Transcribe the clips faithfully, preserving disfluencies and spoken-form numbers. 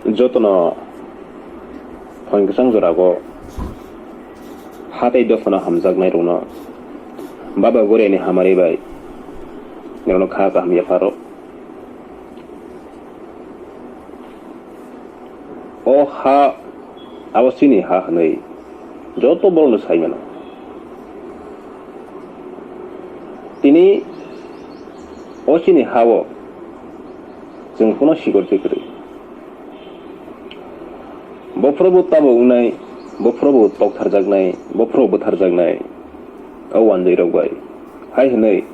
Jotono phoin kwchang jorao ha tei dophano hamjaknairokno Baba Goriani hamari bai norokno kha kaham yapharo. O ha abo chini ha hwnwi joto borokno sai mano. Tini o chini ha-o chwng kuno security kwrwi. Bophrobo tabuk wngnai, bophrobo toktharjaknai, bophrobo bwtharjaknai o wanjwirok bai. Hai hwnwi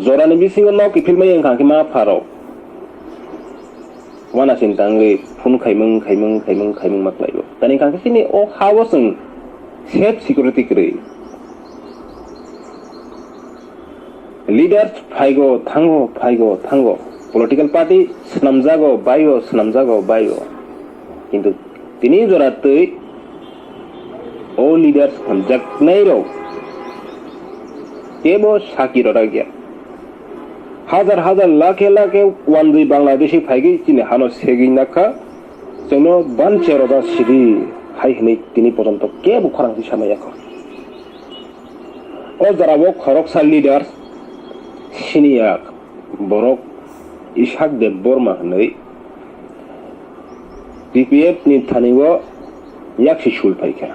jorani bisingo nok kiphilmani wngkha khe ma pharok. Uanasinta wngwi phone khaimung, khaimung, khaimung, khaimung ma khlaio. Tani wngkha khe chini o ha-o chwng safe security kwrwi. Leaders phaigo, thango, phaigo, thango. Political party swnamjago, baio, swnamjago, baio. Kintu tini jora twi o leaders hamjaknairok kebo saki rwjakya. Hajar hajar, lakhe lakhe wanjwi Bangladeshi phaigwi chini hano segwi nakha, chwngno banche roja sidi hai hwnwi tini pojonto kebo khorang twi sama yakho. O jorao khoroksa leaders senior borok Ishak Debbarma hwnwi T P F ni thani o yaksi sul phaikha.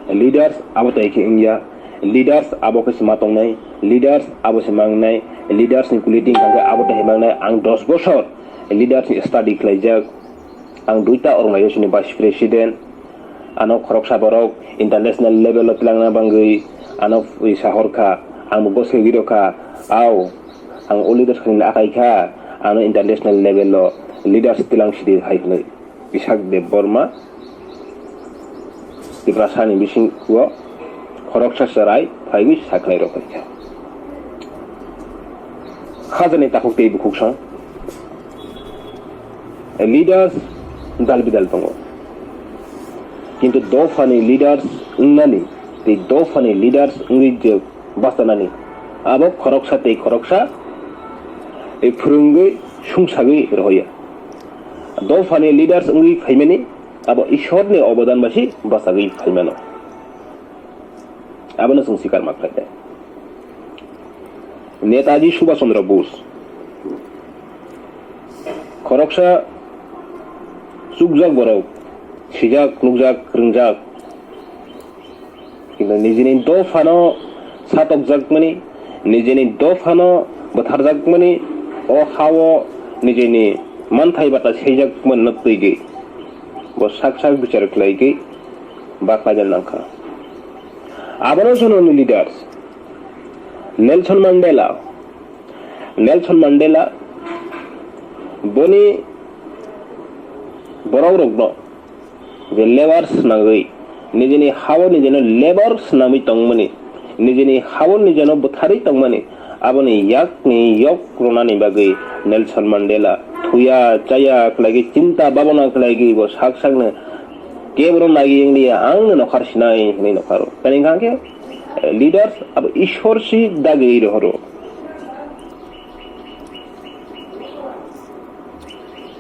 Leaders abo tai khe wngya, leaders abo khe se ma tongnai, leaders abo se ma wngnai, leaders ni quality hwnkha khe abo tai mangnai. Ang dos bosor leaders ni study khlaijak, ang duita organization ni vice president, ano khoroksa borok international level o twlangna bangwi ano phaisa horkha, ang bo goske gwi rokha, ao ang o leaders ni akai kha, ano international level o leaders twlang sidi hai hwnwi. Ishak Debbarma Tiprasani bisingo khoroksa chwrai phaiwi sakhlai rok kha. Khajani takhuk tei bukhuk song leaders dal bidal tongo. Kintu dophani leaders wngnani tei dophani leaders wngwi je bachanani abo khoroksa tei khoroksa e phwrwngwi sungsagwi rohoya. Dophani leaders wngwi phaimani abo Ishorni obodan bai se bachagwi phaimano. Abono chwng sikar ma khlai de. Netaji Subhash Chandra Bose khoroksa chukjak borok, sijak, nukjak, rwngjak, kintu nijini dophano satokjakmani, nijini dophano bwtharjakmani, o ha-o nijini manthai bata seijakmani no twigwi bo sak sak bichar khlaigwi baklaina nangkha. Abono chwng nini leaders Nelson Mandela, Nelson Mandela boni borok rokno je labour swnamwi, nijini ha-o nijino labour swnamwi tongmani, nijini ha-o nijino bwtharwi tongmani, aboni yakni yok rwnani bagwi Nelson Mandela thuya chaya khlaigwi, chinta babona khlaigwi bo sak sakno kebono naiwi wngliya, "Angno nokhar sinai," hwnwi nokharo. Tani hwnkha khe, eh, leaders abo Ishwar si dagwi rohoro.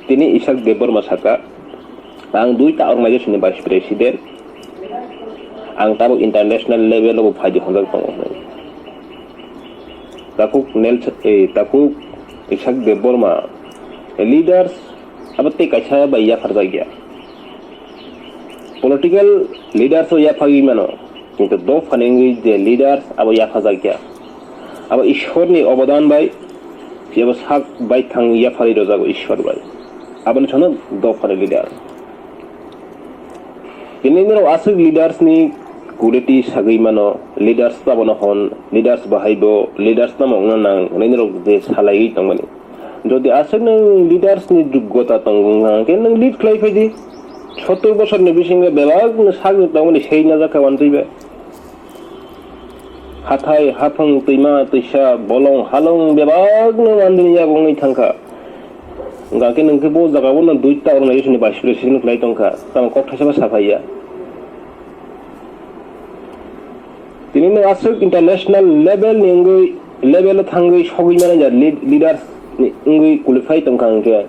Tini Ishak Debbarma saka, "Ang duita organization ni vice president, ang tabuk international level o bo phaidi honjak tongo," hwnwi. Takhuk Nels-, eh, takhuk Ishak Debbarma, leaders abo tei kaisa bai yapharjakya. Political leaders o yaphagwi mano, kintu dophani wngwi je leaders abo yaphajakya. Abo Ishwar ni obodan bai, abo sak bai thang yapharwi rwjago Ishwar bai. Aboni sono dophani leader. Tini norok aswk leaders ni quality sagwi mano, leaders abono hwn, leaders bahai bo, leaders tamo wngna nang, hwnwi norok je salaiwi tongmani. Jodi aswk nwng leaders ni joggota tongo wngkha, hwnkhe nwng lead khlai phaidi. Sottor bosorni bisingo bebak no sagwi tongmani sei najak kha uantwi bai. Hathai, haphang, twima, twisa, bolong, halong bebak no uantwini yago wngwi thangkha. Hwnkhe nwng khe bo jagao no duita organization ni vice president khlai tongkha, tamo kok thaisa bo saphaiya. Tini nwng aswk international level ni wngwi, level o thangwi sogwi mani ja lead-, leaders ni wngwi qualify tongkha hwnkhe,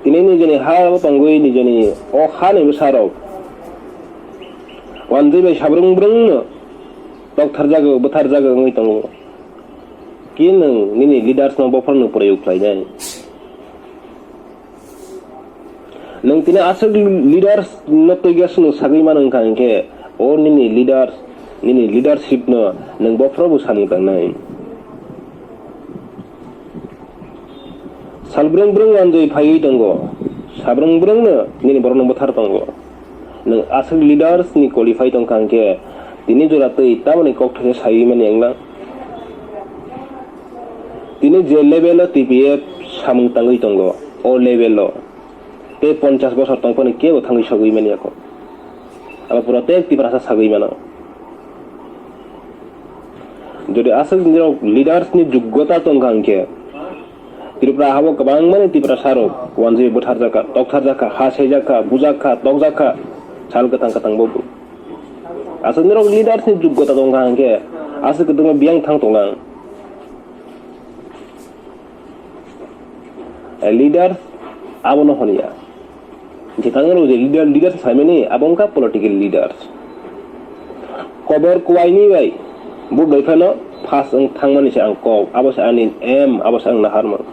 Tini nijeni ha o tongwi nijeni o hani bwsarok wanjwi bai sabrung brungno toktharjago, bwtharjago wngwi tongo. Ki nwng nini leaders no bophorno pwrwi khlainai? Nwng tini aswk leaders no twiga swngno sagwi mano wngkha hinkhe, o nini leaders, nini leadership no nwng bophorobo samung tangnai. Salbrung brung wanjwi phaiwi tongo, sabrung brungno nini borokno bwthar tongo. Nwng aswk leaders ni qualify tongkha hinkhe, tini jora twi tamoni kok thaisa saiwi mani wnglang? Tini je level o T P F samung tangwi tongo, o level o tei ponchas bosor tongphano kebo thangwi sogwi mani yakho. Abo pura tei Tiprasa sagwi mano. Jodi aswk nirok leaders ni joggota tongkha hinkhe, Tripura habo kwbangmani Tiprasa rok wanjwi bwtharjakha, toktharjakha, ha saijakha, bujakha, tokjakha, sal kwthang kwthang bo. Aswk nirok leaders ni joggota tongkha hinkhe, aswk kwbangma biyang thang tonglang. Leaders abono honiya. Jekang rok je leader, leaders saimani, abo wngkha political leaders. Kobor kuaini bai, bo bai phano first wng thangmani se ang kok, abo se ani aim, abo se ang naharmung.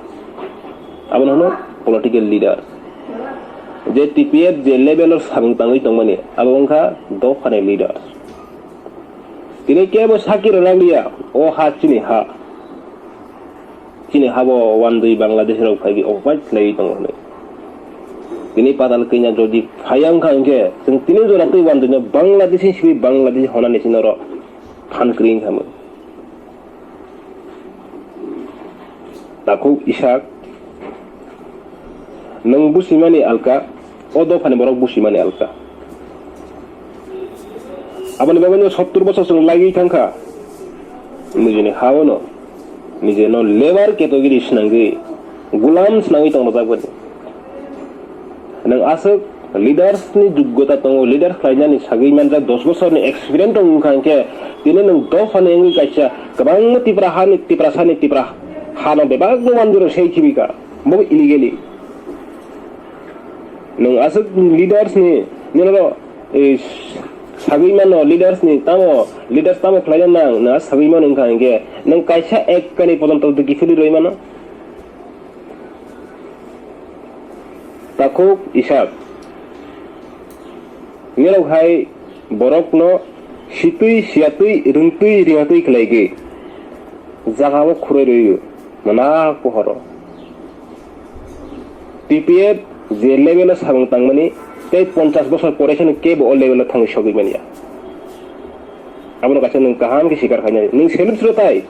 Abono hwno political leader. Je T P F je level o samung tangwi tongmani, abo wngkha dophani leader. Tini kebo saki rwna liya, o ha chini ha. Chini habo wanjwi Bangladesh rok phaiwi occupy khlaiwi tongo hwnwi. Tini patal kanya jodi phaiya wngkha hinkhe, chwng tini jora twi wanjwino Bangladesh ni simi Bangladesh honani sino ro phan kwrwi wngkha mwi. Takhuk Isak, nwng busimani alka, o dophani borok busimani alka. Aboni bagwino sottur bosor chwng laiwi thangkha. Nijini haono, nijeno labour category swnangwi, gulam swnangwi tongna jagbani. Nwng aswk leaders ni joggota tongo, leader khlainani sagwi manjak, dos bosorni experience tong wngkha hinkhe, tini nwng dophani wngwi kaisa kwbangma Tipra hani, Tiprasani, Tipra hano bebakno wanjwiro sei khibika, bo illegally. Nwng aswk leaders ni, nini oro, eh, sagwi mano leaders ni tamo, leaders tamo khlaina nang, nwng aswk sagwi mano wngkha hinkhe, nwng kaisa ek kani pojonto digi philwi rwi mano. Takhuk Isak. Nirok hai borokno sitwi, siyatwi, rwngtwi, ringatwi khlaigwi jagao khurui rwio, mwnakbo horo. T P F je level o samung tangmani, tei ponchas bosor pore se kebo o level o thangwi sogwi manya. Abono kaisa nwng kaham khe sikar khainai. Nwng self srotai.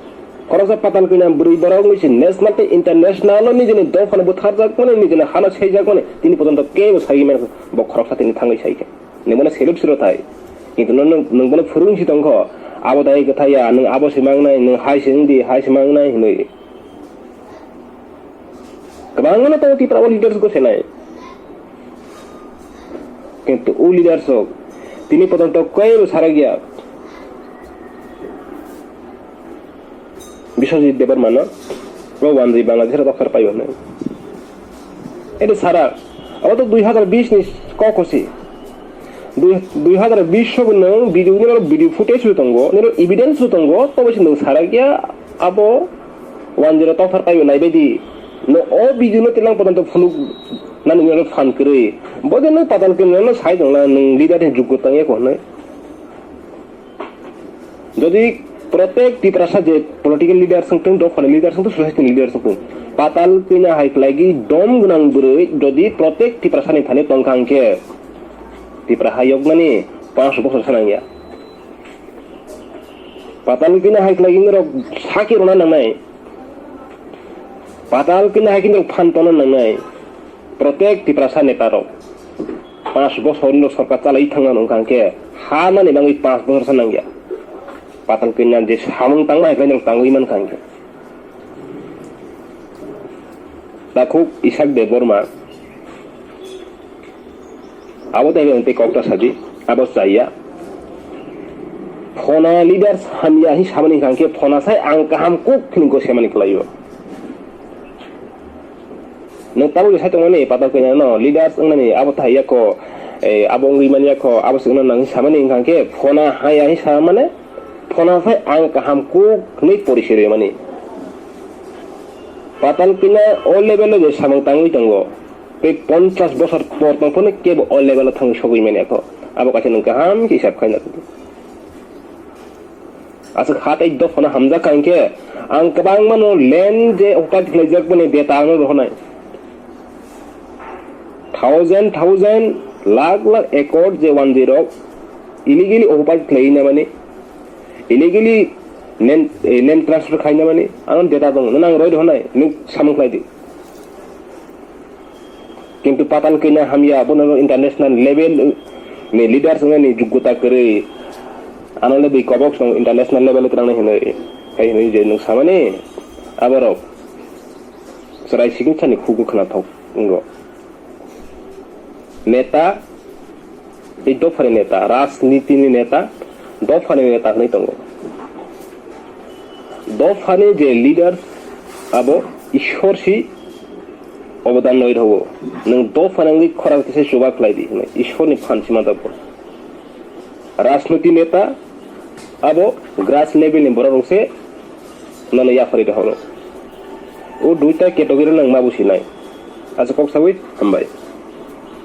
Khoroksa patal kanya bwrwi borok wngwi se national tei international o nijini dophano butharjakmani, nijini hano saijakmani, tini pojonto kebo sai mano bo khoroksa tini thangwi sai khe. Nwng bono self srotai. Kintu nwng, nwng, nwng bono phwrwng si tongkho. Abo dai kwthai ya, nwng abo se mangnai, nwng hai se wngdi, hai se mangnai hinwi. Kwbangma tongo Tipra o leaders go senai. Kintu o leaders rok tini pojonto kebo sarakya Biswajit Debbarma no, o wanjwi Bangladesh rok dokhar paio hinwi. Ede sara, abo to dui hazar bish ni kok hosi. Dui, dui hazar bish o nwng video, nini video footage bo tongo, nini evidence bo tongo, tobo se nwng sarakya abo wanjwiro tongthar paio naibaidi. No o video no tilang pojonto phunuk nani nini phan kwrwi. Bo je nwng patal kanya no sai tongla nwng leader ni juggo tangya ko hwnwi. Jodi protek Tiprasa je political leader wngthung, dophani leader wngthung, society ni leader wngthung, patal kanya hai khlaigwi dom gwnang bwrwi jodi protek Tiprasa ni thani tongkha hwnkhe Tipra ha yoknani panch bosor sanangya. Patal kanya hai khlaigwi norok saki rwna nangnai. Patal kanya hai khe norok phan tongna nangnai. Protek Tiprasa neta rok panch bosor ni sorkar chalai thangna nung kha hwnkhe ha nani bagwi panch bosor sa nangya. Patal kanya je samung tangma hai khe norok tangwi man kha hwnkhe. Takhuk Isak Debbarma. Abo tei ang tei kokta saji, abo chaya. Phona leaders hamya hi samani hwnkha khe phona sai ang kaham kuk khini go semani kwlaio. Nwng tabuk je sai tongmani, Patal Kanya no leaders wngnani abo thai ya kho, eh, abo wngwi manya kho, abo se wngna nang samani wngkha khe phona haya hi sa mane, phona phai ang kaham kuk hwnwi porichoi rwmani. Patal Kanya o level o je samung tangwi tongo, tei ponchas bosor por tong phano kebo o level o thangwi sogwi manya kho, abo kaisa nwng kaham khe hisab khaina. Aswk ha tei dophano hamjak kha hinkhe ang kwbangmano land je occupied khlaijak boni data ano rohornai. Thousand thousand, lakh lakh acre je one zero illegally occupied khlaiwi naimani, illegally land, eh, land transfer khai naimani, ano data dong, nang roi rohornai, nwng samung khlai di. Kintu Patal Kanya hamya, bono international level ni leaders wngnani jugota kwrwi. Ano le bui kobok song international level o twlangnai hinwi, hai hinwi je nwng samani, aborok chwrai sikinsani khugo khwnathok wngo. Neta, tei dophani neta, rajnitini neta, dophani neta hwnwi tongo. Dophani je leader, abo Ishwar si obodan rwi rwo. Nwng dophani wngwi khorang kisa chuba khlai di hwnwi Ishwarni phan sima tabuk. Rajniti neta, abo grass level ni borok rok se nono yapharwi rw horo. O duita category no nwng ma businai. Asa kok sawi, hambai.